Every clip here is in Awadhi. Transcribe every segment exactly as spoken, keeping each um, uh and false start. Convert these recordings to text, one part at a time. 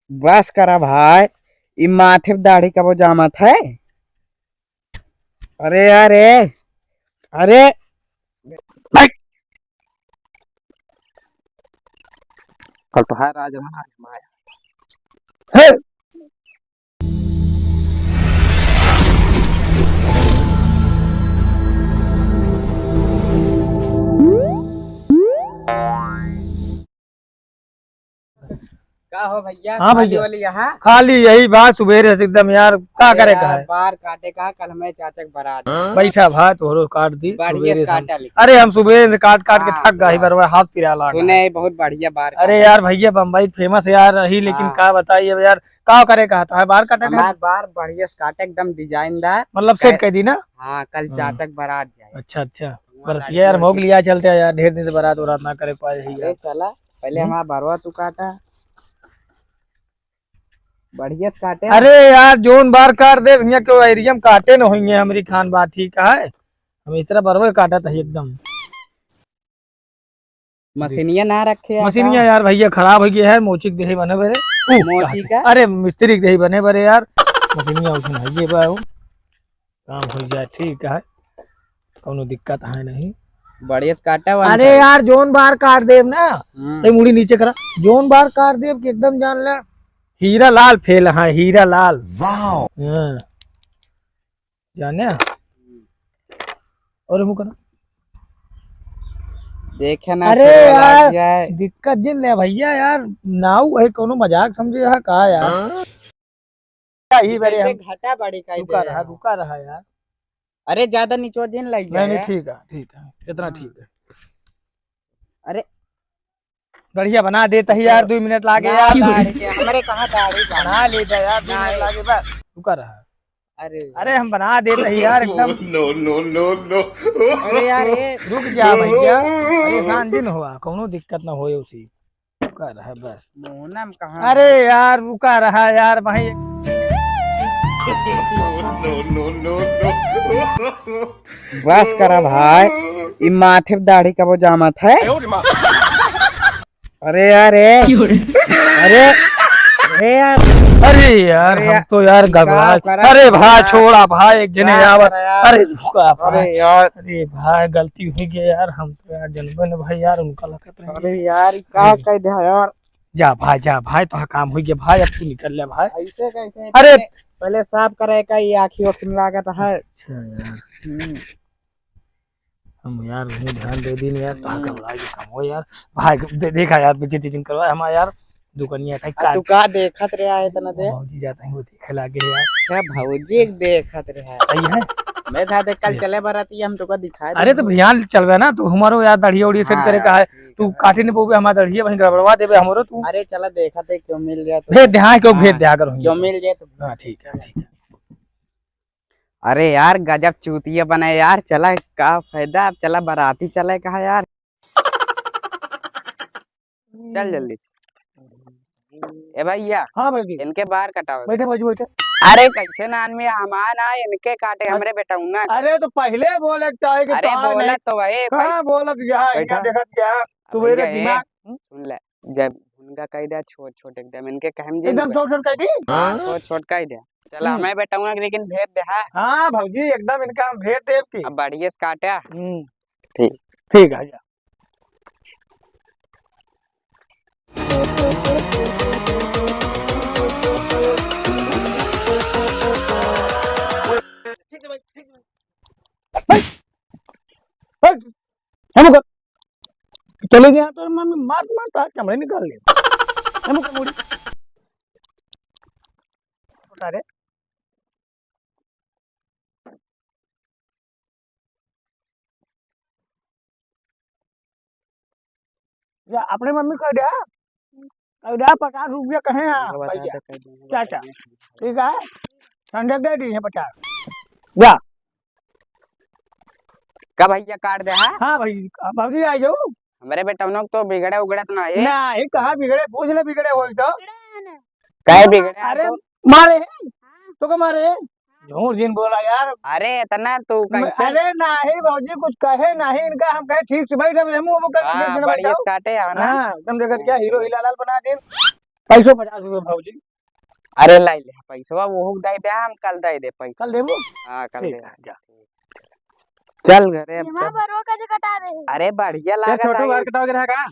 बस करा भाई, ई माथे पे दाढ़ी कबो जामत है? अरे यार, ए, अरे, कल तो है राज रहा, आज माया। हे! का हो भैया, हाँ खाली भैया। वाली यहाँ? खाली यही बात, सुबेरे से एकदम यार, का अरे करे का यार, है? बार काटे का, कल हमें चाचा के बारात है। बैठा भाई, तोहरो काट दी बढ़िया सुबेरे से हम। काटा लेकिन। अरे हम सुबेरे से काट काट के हाँ, थक गए, हाँ। बरवा हाथ पिरा लाग सुने, है। बहुत बढ़िया बार अरे काटे। यार भैया, बम्बई फेमस यार रही, लेकिन हाँ। का बताई अब यार, का करे का था, बार काटे हमार का? बार बढ़िया से काटे, एकदम डिजाइनदार। मतलब सेट कै- कर दी ना? हाँ, कल हाँ। चाचा के बारात जाए। अच्छा, अच्छा। वहाँ बरतिया यार, लड़की मोग लिया चलते हैं यार, ढेर दिन से बारात उरात ना करे पाए ही अरे यार। चला, पहले हम्म। हमारा बरवा तू काटा। बढ़िया से काटे। अरे यार, जोन बार काट दे भैया, क्यों एरिया में काटे न होइए हमरी खान बात, ठीक है? हम इतना बरवा काटा था एकदम। मशीनिया ना रखे हैं मशीनिया का? यार भैया खराब हो गया है, मोचिक देही बने बरे। ऊ, मोची कहा का? अरे मिस्त्री के देही बने बरे यार, मशीनिया उसन है ये बा, ऊ। काम हो जाए, ठीक है, कौनो दिक्कत है नहीं। बढ़िया से काटा वाला अरे साहब। यार, जोन बार काट देब ना, हम्म। तो मुड़ी नीचे करा, जोन बार काट देब कि एकदम जान ले, हीरा लाल फेल है, हीरा लाल। वाह। हाँ। जाने? और मुँह करा। देखे ना अरे छोरा यार, लाग जाए। दिक्कत जिन ले भैया यार, नाऊ है, कौनो मजाक समझे है का यार? हाँ? क्या ही बेरे जैसे हम घाटा बाड़ी का रुका दे रहा, रहा। रुका रहा यार। अरे ज्यादा निचवा जिन लग नहीं, नहीं, गया। ठीक है, ठीक है, इतना हाँ। ठीक है। अरे गढ़िया बना देत ही यार, दुई मिनट लागे ना यार। दाढ़ी के, हमरे कहाँ दाढ़ी बा? बना ले दे यार, दुई मिनट नहीं। लागे बा। रुका रहा। अरे अरे हम बना देत ही यार एकदम। No, no, no, no। अरे यार, ये रुक जा भैया, परेशान जिन हुआ, कौनो दिक्कत ना होए उसी। रुका रहा बस। मोहना में कहाँ अरे है? यार, रुका रहा यार भाई। No, no, no, no। बस करा भाई, ई माथे पे दाढ़ी कबो जामत है? अरे यार, ए। क्यों रे? अरे, अरे यार। अरे यार, अरे हम यार, तो यार का गड़बड़ा। करा अरे भाई, यार? छोड़ा भाई, एक जने का आवत। करा यार? अरे रुका भाई। अरे यार। अरे भाई, गलती हो गई यार, हम तो यार जनबे न भाई यार, उनका लगत रहे। अरे यार, ई का हम्म। कह दे यार? जा भाई, जा भाई, तो काम हो गया भाई, अब तू निकल ले भाई। ऐसे कैसे? अरे! पहले, पहले साफ करे का, ये आँखी ओखी में लागत है। अच्छा यार। हम्म। हम यार वहीं ध्यान दे दीन यार, तो हम्म। घबरा के काम हो यार। भाई दे-, देखा यार, बेइज्जती जिन करवा हमार यार, दुकनिया का आ, काट। तू का देखत रहा है इतना देर? भौजी जाता है, वो देखे लागे यार। अच्छा, भौजी एक देखत रहा है। सही है? मैं कहा देख, कल ये। चले बराती, हम तो का दिखा अरे दे। तो भैया चलबे ना, तो हमारो यार दाढ़ी उढ़ी सेट हाँ करे यार, का है। ठीक तू है। काटे नहीं पोबे हमार दाढ़ी, वहीं गड़बड़वा देबे हमरो तू। अरे चला देखा दे, क्यों मिल जाए तो। भेज दे, हाँ, क्यों हाँ, भेज दे अगर होइए। क्यों मिल जाए तो। हाँ, ठीक है, ठीक है। अरे यार, गजब चूतिया बने यार, चला, का फायदा, अब चला बराती चले कहा यार। चल जल्दी से। ए भैया, हाँ भाई जी। इनके बार कटावे। बैठे भाई जी, बैठे। अरे कैसे ना आदमी हमार ना, इनके काटे अ-, हमरे बेटौना। अरे तो पहले बोले के चाहे कि अरे कहाँ बोलत नहीं? तो भाई, कहाँ भाई। बोलत गया है, बैठा। यहाँ देखत गया है? अब सुबेरे भैया, ए, दिमाग, हम्म? सुन ले, जब उनका कह दे छोट छोट एकदम, इनके कहम जी एकदम इनका। छोट छोट कह दी? हाँ, हाँ? छोट छोट कह दे। चला, हम्म। हमें बेटौना के लेकिन भेज दे, हाँ? हाँ भौजी, एकदम इनका हम भेज देब की। अब बढ़िया से काटे। हम्म। ठीक। ठीक है, जा। हट, हट, हम कर, चले गया तो मम्मी मार मार तार चमड़े निकाल ले। हम कर मुड़ी। सारे। या अपने मम्मी कह दे, कह दे पचास रुपया कहे हैं भैया। चाचा, ठीक है, संडे दे दी है पचास। जा। का भैया काट दे, हाँ? हाँ भाई, अब भौजी आ जाओ। हमरे बेटौनो तो बिगड़े उगड़त ना है। ना, ये कहाँ बिगड़े? पूछ ले बिगड़े होई तो। काहे बिगड़े है अरे, तो? मारे है। तो का मारे है? झूठ जिन बोला यार। अरे, इतना तू म-, कैसे? अरे, नाही भौजी, कुछ कहे नाही इनका, हम कहे ठीक से बैठ, हम मुंह मुंह कर हाँ, ठीक से ना बढ़िया बैठाओ। काटे है ना? हाँ, तुम देखत क्या हीरो हीरा लाल बना दे। पैसो पचास रुपये भौजी। अरे लाई ले पैसवा, वो दे दे, हम कल दे दे पैसा। कल देबो? हाँ, कल ठीक दे। है, जा। चल घरे अब एमा तो। बरो का जो कटा रहे। अरे बढ़िया तेरे लागत छोटू है। बार कटाओगे रहा का?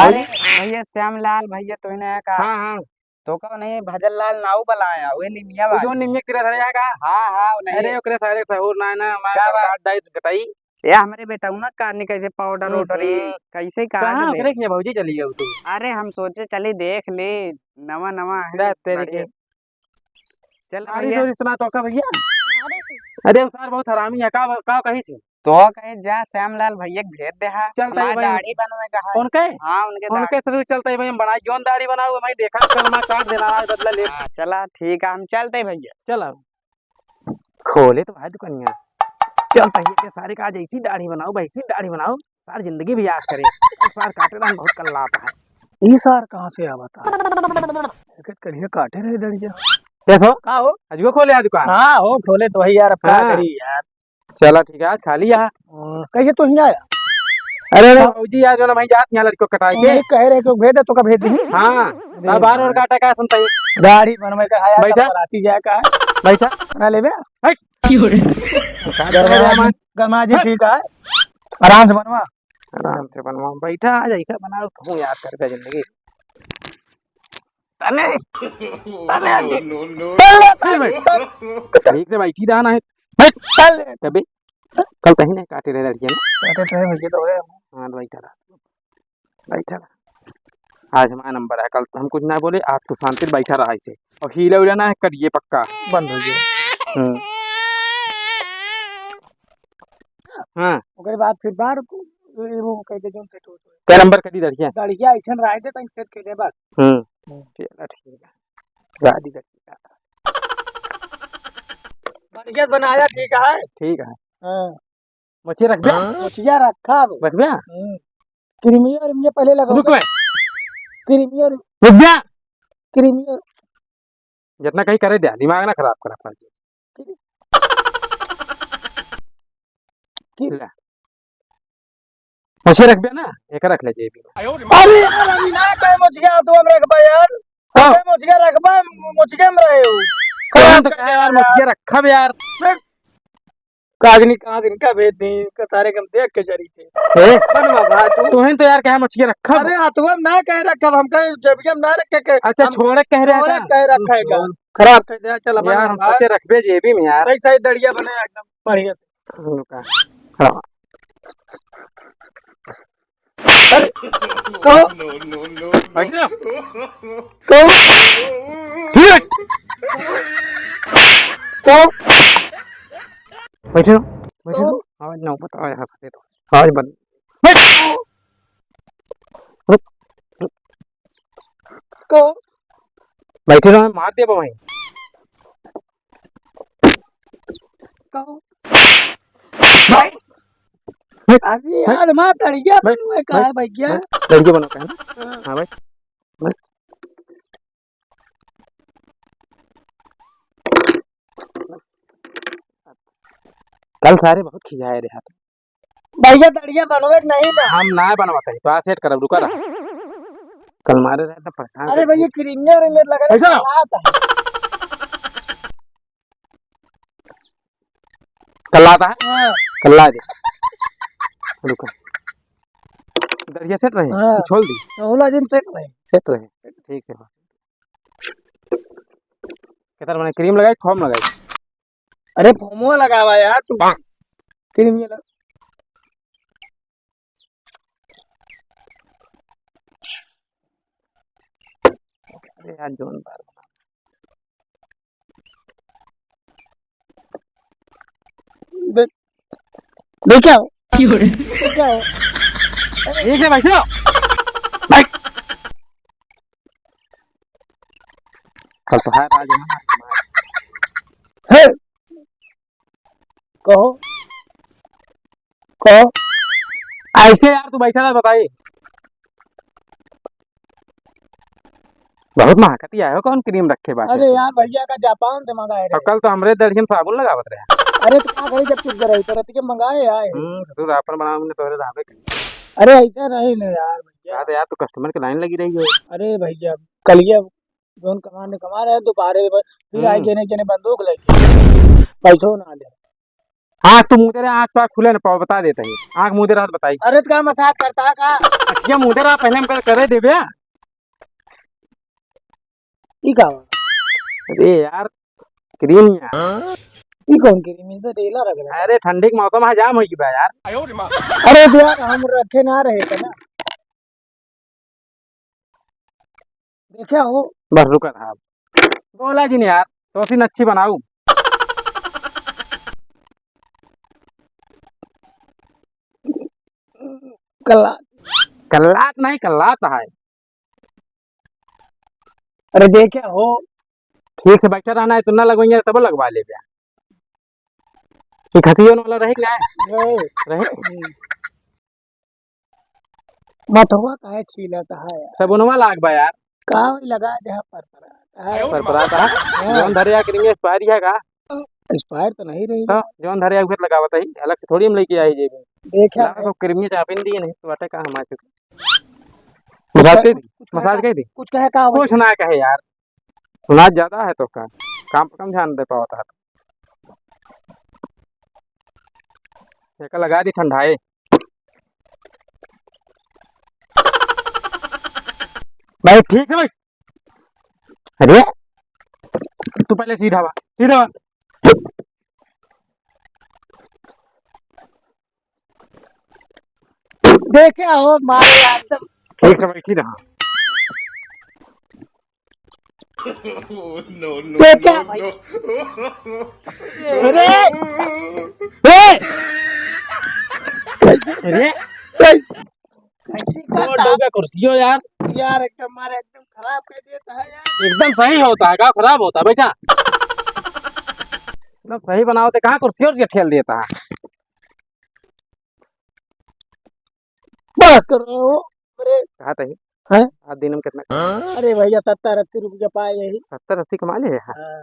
अरे भैया श्यामलाल भैया तो इन्हें का? हाँ, हाँ। तो कहो नहीं भजन लाल नाऊ बलाया, वे निमिया वो जो वाली। निमिया तेरा धर जाएगा? हाँ, हाँ, वो नहीं। अरे ओकरे सारे सहूर ना है ना, हमारे का बात? काट डाइट कटाई। ये हमरे बेटउना का नहीं कैसे पाउडर हम्म, ओडर ही, हम्म। कैसे काट कहाँ दे? ओकरे के भौजी चली गई तू? अरे हम सोचे चली देख ले, नवा नवा है, दा तेरे बढ़िया। के। चल अरे भैया। सॉरी, सुना तो का भैया? अरे से। अरे उ सार बहुत हरामी है, का, का कही थी? तो कहे जा श्यामलाल भैया के भेज दे हा। चलता है हमार भाई। दाढ़ी बनवे का है। उनके? हाँ, उनके उनके दाढ़ी। शुरू चलता है भाई, हम बनाए, जौन दाढ़ी बनाओ, मैं देखा, चल मैं काट देना, आज बदला ले। हाँ, चला ठीक है, हम चलते हैं भैया। चल आओ। खोले तो भाई दुकानिया। चल भैया के सारे का आज ऐसी दाढ़ी बनाओ, वैसी दाढ़ी बनाओ, सार जिंदगी भी याद करे। तो सार काटे रहन बहुत कल्लाता है। ई सार कहाँ से आवता? एक करिया काटे रहे दड़िया। कैसे हो? का हो? अजुआ खोले आज दुकान? हाँ हो, खोले तो वही यार, अब का हाँ। करी यार? चला ठीक है, आज खाली है। हाँ, कैसे तू हियाँ आया? अरे, अरे, हाँ। भौजी यार, जो ना भाई जात यहाँ लड़को कटाए के। नहीं, कहे रहे तो भेज दे, तो का भेज दी। हाँ, अरे अब बार और भाई। काटा का सुनता है? दाढ़ी बनवे का है, बैठा। सब बराती जाए का है। बैठा। बना लेबे? हट। क्यों रे? गरमा जी, गरमा जी ठीक है, आराम से बनवा। आराम से बनवा, बैठा, आज ऐसा बनाओ, कहूँ याद करके जिंदगी। तने, तने आंटी। No, no, no। चल ले, चल ले, चल। ठीक से बैठी रहना है। बैठ, चल ले। तबे, कल कहीं नहीं काटे रहे लड़कियाँ ना। काटे रहे भैया तो रहे। हाँ, बैठा रहा। बैठा रहा। आज हमारा नंबर है, कल तो हम कुछ ना बोले, आज तो शांति से बैठा रहा ऐसे। और हीला उला ना है, करिए पक्का। बंद हो गया। हम्म। हाँ। ओकरे बाद फिर बार को, ये वो कह दे, जोन सेट हो जाए। क्या नंबर करी दड़िया? दड़िया ऐसन रह दे, तन सेट कर दे बस। हम्म। हम्म। चला ठीक है। गाड़ी रखी। बढ़िया से बनाया, ठीक है। ठीक है। हाँ। मछिया रख दे। मछिया रखा अब। रख दे। हम्म। क्रीमिया, क्रीमिया पहले लगाओ। रुक बे। क्रीमिया, रुक जा। क्रीमिया। जितना कहीं करे दे, दिमाग ना खराब करा पाए। की? ले। मछिया रखबे ना, एक रख ले जेबी में। अरे यार, अभी ना कहे मछिया, तू हम रखबा यार। हाँ। अबे मछिया रखबा, मछिया में रहे हो। कौन तो कहा यार, मछिया रखब यार। कागनी कहाँ दिन का भेज दी, का सारे के हम देख के जरी थे। ए? बनवा भाई तू। तू ही तो यार कहे मछिया रखब। अरे हथुआ में ना कहे रखब, हम कहे जेबिया में ना रखे के। अच्छा, हम छोड़े कह रहे छोड़े का? कहे रखा है का? खराब कर दिया, चल अपन यार, हम भाई। सोचे रखबे जेबी में यार। सही, सही दड़िया बने एकदम बढ़िया से। रुका। हाँ। अरे, कहो। बैठ जा। कहो। ठीक। कहो। बैठे रहो, बैठे रहो। आवाज ना ऊपर, आवाज हंस दे तो। आवाज बंद। बैठ। रुक, रुक। कहो। बैठे रहो, मार दिया वहीं। कहो। भाई। अरे यार, माँ तड़िया बैठ, बनवे का बैठ, है भैया? बैठ, लड़की बनो पहले। हाँ। हाँ भाई, बैठ। कल सारे बहुत खिंचाए रहे थे। भैया, दड़िया बनवे के नहीं ना। हम ना बनवाते हैं, तो आ सेट करब, रुका रहा। कल मारे रहे तो परेशान अरे कर भैया, दिए। क्रीमिया उरीमिया लगा ऐसा? कल आता है? हाँ। कल ला दे। रुका। दड़िया सेट रहे? हाँ। कि छोड़ दी? ओला जिन सेट रहे। सेट रहे। ठीक से। केतर बने क्रीम लगाई, फोम लगाई? अरे फोमवा लगावा यार तू। पाक। क्रीम ये लगा। अरे यार, जोन बार। दे-, देखा हो? क्यों रे? देखा हो? ठीक से बैठो। बैठ। कल तो है राज। हे। कहो। कहो। ऐसे यार तू बैठा ना बताई। बहुत महकती आयो, कौन क्रीम रखे बाटे अरे तू? यार भैया का जापान से मंगाए अब रहे। कल तो हमरे दड़ियन साबुन लगावत रहे। अरे तो का करी जब चुप रही तो रतिके मंगाए आए। हम्म, ससुर आपन बनावे में तोहरे रहबे करी। अरे ऐसा नहीं ना यार भैया। यार, यार तू कस्टमर के लाइन लगी रही है। अरे भैया कलिया जौन कमाने कमा रहे, दोपहरे ब-, फिर आए हम्म। जेने जेने बंदूक लेके, पैसो ना दे। आँख तो मूँदे रहे, आँख तो आज खुले न पाओ, बता देता ही। आँख मूँदे रहा तो बताई। अरे तो का मसाज करता है का? अखिया मूँदे रहा, पहले हम कर, करे देबे। ई का बा? अरे यार, क्रीम यार। ई कौन क्रीम? ई तो डेला रख रहा है। अरे ठंडी के मौसम है, जाम होई बा यार। अरे तो यार, हम रखे ना रहे थे ना। देखे हो? बस रुका था। बोला जी ने यार, तो सी नच्छी बनाऊ। कल्ला। कल्लात नहीं, कल्लात है। अरे देखे हो? ठीक से बैठा रहना है, तू ना लगवाइए तब लगवा ले बे। ये खसियों वाला रहे कि ना? रहे। रहे? हम्म। मथवा काहे छीलत है यार? सबुनवा लाग बा यार। का होई, लगा दे, हाँ, परपरात है। परपरात है। हाँ। जौन धरे आ क्रीम expire है का? Expire तो नहीं रही। तो जौन धरे आ उहे लगावत है, अलग से थोड़ी हम लेके आई जेबे। देखा लागा है। तो क्रीम चापिन दिए नहीं तो बाटे का हमारे। मसाज कर दी, कुछ कहे मसाज का, कर दी। कुछ कहे का हो? कुछ ना कहे यार, सुना ज्यादा है तो का, काम पर कम ध्यान दे पावत है। एका लगा दी ठंडाए। भाई ठीक से भाई। अरे तू पहले सीधा बा, सीधा बा। देखे हो मारे यार, एकदम ठीक से बैठी रहा। No, no, देखे no, भाई। No। अरे, अरे, अरे। कैसे और करता? डोबे कुर्सियों यार। यार एकदम मारे, एकदम खराब कर देता है यार। एकदम सही होता है, का खराब होता है, बैठा। एकदम सही बनाओ तो कहाँ कुर्सी और ठेल देता है। बस कर रहे हो। अरे। कहा तही? हैं? आज दिन में कितना कमाए? अरे भैया, सत्तर अस्सी रुपया पाए यही। सत्तर अस्सी कमा ले है? हाँ।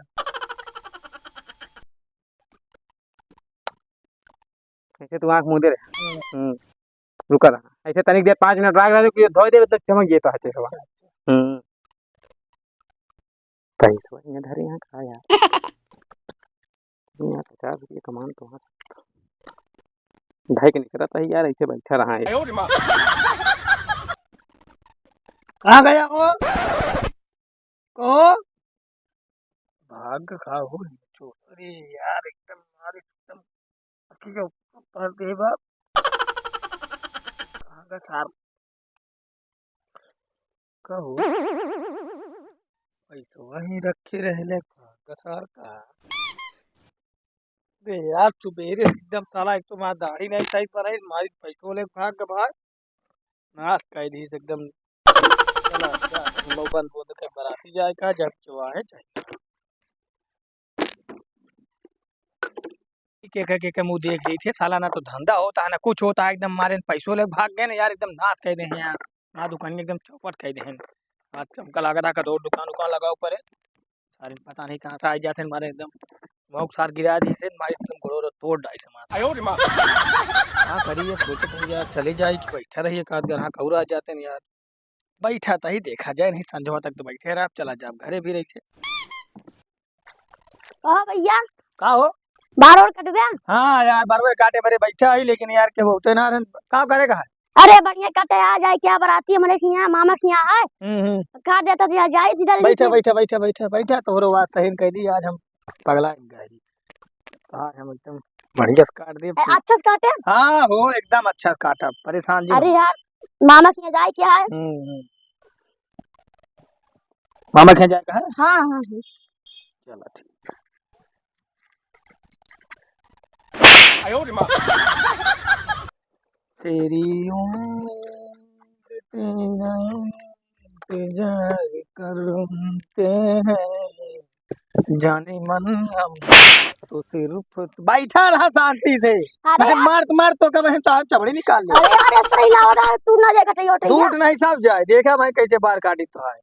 ऐसे तू आँख मूंदे रहे। हम्म। हम्म। रुका रहा। ऐसे तनिक देर पाँच मिनट राख रहा, धोई देबे तक चमक गए तो चेहरा। अच्छा, अच्छा। हम्म। पैसवा इहाँ धरे यहाँ का यार? यहाँ पचास रुपये कमान तो वहाँ से धइ के निकलत है यार, ऐसे बैठा रहा है। कहाँ गया वो? कहो। भाग खा हो। अरे यार, एकदम मार, एकदम अखी के ऊपर दे बाप। कहाँ का सार? कहो। पैसवा ही रखे रहले, कहाँ का सार का? बे यार, सुबेरे से एकदम साला, एक तो मार दाढ़ी नहीं सही पर है, मारी पैसो ले भाग के भाग। नाश कर दी एकदम। चला, जा, हम लोग बंद, बंद के बराती जाए का, जब जो आए जाए। के, के, के, के मुँह देख ली थे, साला ना तो धंधा होता है, ना कुछ होता है, एकदम मारे पैसो ले भाग गए ना यार, एकदम नाश कर दे हैं यार। ना दुकान एकदम चौपट कर दे हैं। आज हमका लागत है कदोर दुकान उकान लगाओ परे। सारे पता नहीं कहाँ से आ जाते हैं, मारे एकदम मौक सार गिरा दी से, मारे एकदम गोड़ो रो तोड़ डाई से मार। आयो रे माँ। का करी, ये सोचत है यार, चले जाए कि बैठा रहिए, का घर हाँ कहूर आ जाते हैं यार। बैठा तही देखा जाए, नहीं संझवा तक तो बैठे रहे, अब चला जाब घरे भी रही थे। कहो भैया। का हो? बार और कटबे? हाँ यार, बार और काटे बरे बैठा है, लेकिन यार के होते ना रहन, का करे का है? अरे बढ़िया कटे आ जाए, क्या बराती हमारे के यहाँ, मामा के यहाँ है। हम्म, हम्म। काट देता तो यार जाए, इधर बैठा, नीचे। बैठा, बैठा, बैठा, बैठा, तोहरो बात सही कह दी, आज हम पगला गए। आज हम एकदम बढ़िया से काट देब। ए, अच्छा से काटे? हाँ हो, एकदम अच्छा से काटब, परेशान जी अरे मत। यार, मामा के यहाँ जाए क्या है? हम्म, हम्म। मामा के यहाँ जाए का है? हाँ, हाँ, हाँ। चला ठीक। आयो रे माँ। तेरी उम्मीद, तेरा इंतजार करते हैं, जाने मन हम तो सिर्फ बैठा रहा शांति से। अरे मैं यार। मार तो, मार तो कब है तो आप चपड़ी निकाल ले। अरे यार, इस तरह ही ना हो रहा है, तू ना देखा चाहिए, उठ दूध यार। नहीं सब जाए, देखा मैं कैसे बार काटी तो है।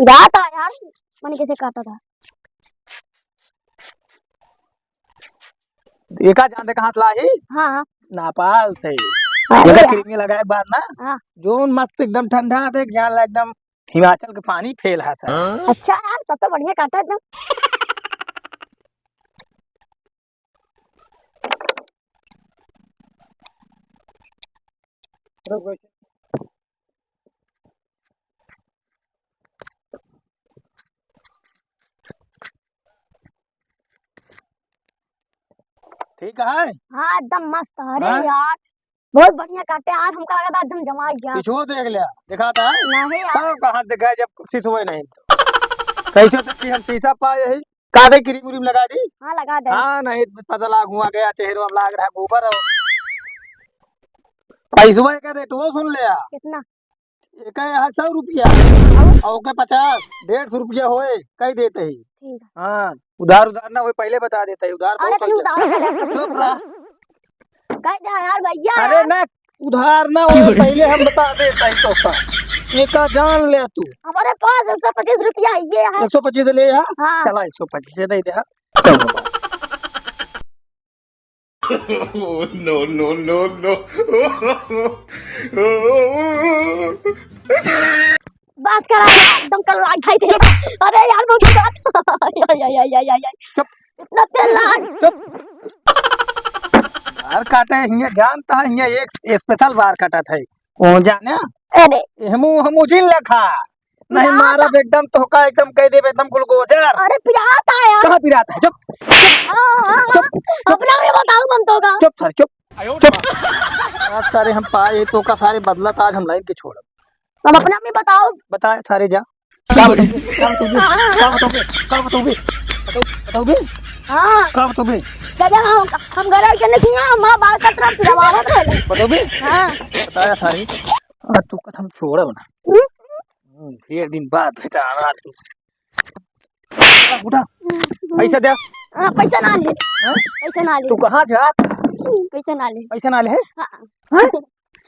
गाता यार, मन कैसे काटा था। एका जान दे कहाँ से लाई? हाँ, हाँ। नेपाल से। अरे एका यार। क्रीम लगाए के बाद ना, हाँ। जोन मस्त एकदम ठंडा देख, जान ला एकदम हिमाचल के पानी फेल है सर। अच्छा यार, तब तो बढ़िया काटा एकदम। ठीक है। हाँ, एकदम मस्त। अरे हाँ? यार, बहुत बढ़िया काटे यार, हमका लगा था एकदम जमा गया। पीछो देख लिया, दिखाता है? नहीं यार। तब कहाँ दिखाए जब शीश हुए नहीं तो। कैसे तो कि हम शीशा पाए ही, का दे क्रीम व्रीम लगा दी? हाँ, लगा दे। हाँ, नहीं तो पता लाग हुआ गया, चेहरे में लाग रहा गोबर हो। पैसवा का रेट वो सुन ले आ। कितना? एका यहाँ सौ रुपया और? और ओके पचास, डेढ़ सौ रुपया होए, कई देते ही। ठीक है। हाँ, उधार उधार ना होए, पहले बता देते ही, उधार अरे बहुत हो फिर गया। उधार ले ले। चुप रहा। कह जा यार भैया अरे यार। ना, उधार ना होए, पहले हम बता देते ही तो का। एका जान ले तू। हमारे पास एक सौ पच्चीस रुपया है, ये है। एक सौ पच्चीस ले यहाँ? हाँ। चला, एक सौ पच्चीस दे दे, हाँ। चल बाबा। No, no, no, no। बस करा, एकदम कल लाग गई थी। अरे यार, वो की बात। या, या, या, या, या, या। चुप। इतना तेल लाग। चुप। बार काटे हियाँ जानता है, हियाँ एक special बार काटा था। वो जाने? अरे। हमू, हमू जिन लखा। नहीं पिरात मारब है। एकदम तोहका एकदम कह देब एकदम गुलगोजर। अरे पिरात है यार। कहाँ पिरात है? चुप, आ, आ, आ, चुप, चुप। अपना भी बताओ हम तो का। चुप सर, चुप, चुप। आज सारे हम पाए तो का सारे बदला आज हम लाइन के छोड़ब। अब अपना भी बताओ। बता सारे जा। का बताओगे? का बताओगे? का बताओगे? का बताओगे? बताओ-, बताओगे? हाँ। का बताओगे? जब हम, हम घर के नहीं किया, माँ बाल कतरा पिरावत है। बताओगे? हाँ। बताया सारे। आ, तू कथम छोड़ा बना। हम्म? हम्म, ढेर दिन बाद भेटा आना तू। उठा, उठा। हम्म। पैसा दे। हाँ, पैसा ना ले। हाँ? पैसा ना ले। तू कहाँ जात? पैसा ना ले। पैसा ना ले? हाँ। हाँ?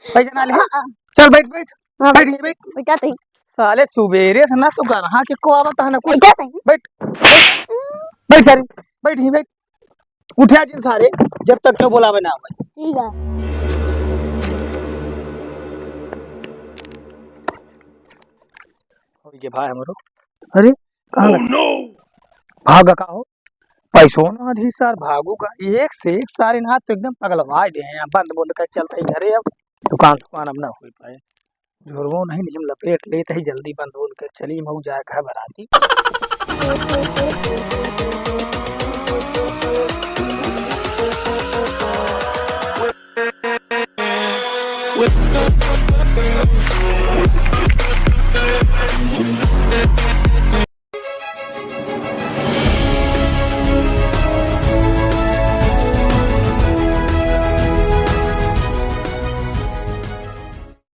पैसा ना ले? हाँ, हाँ। चल बैठ, बैठ। हाँ, बैठ, बैठ। बैठा तई। साले सुबेरे से ना तो गरहा के को आवत है ना कुछ। बैठा तई। बैठ। बैठ सारे। बैठ ही बैठ। उठा जिन सारे, जब तक क्यों बोलावे ना आवे। ठीक है। हो ये भाई हमरो। अरे, कहाँ गए? भागा का हो? पैसो ना दी सर, भागो का? एक से एक सारे ना तो एकदम पगलवाए दे हैं, बंद बंद कर चलते ही घरे अब। दुकान, दुकान अब ना हो पाए। झोरवो नहीं, नहीं हम लपेट लेते ही जल्दी बंद बंद कर चली, मऊ जाए घर बराती।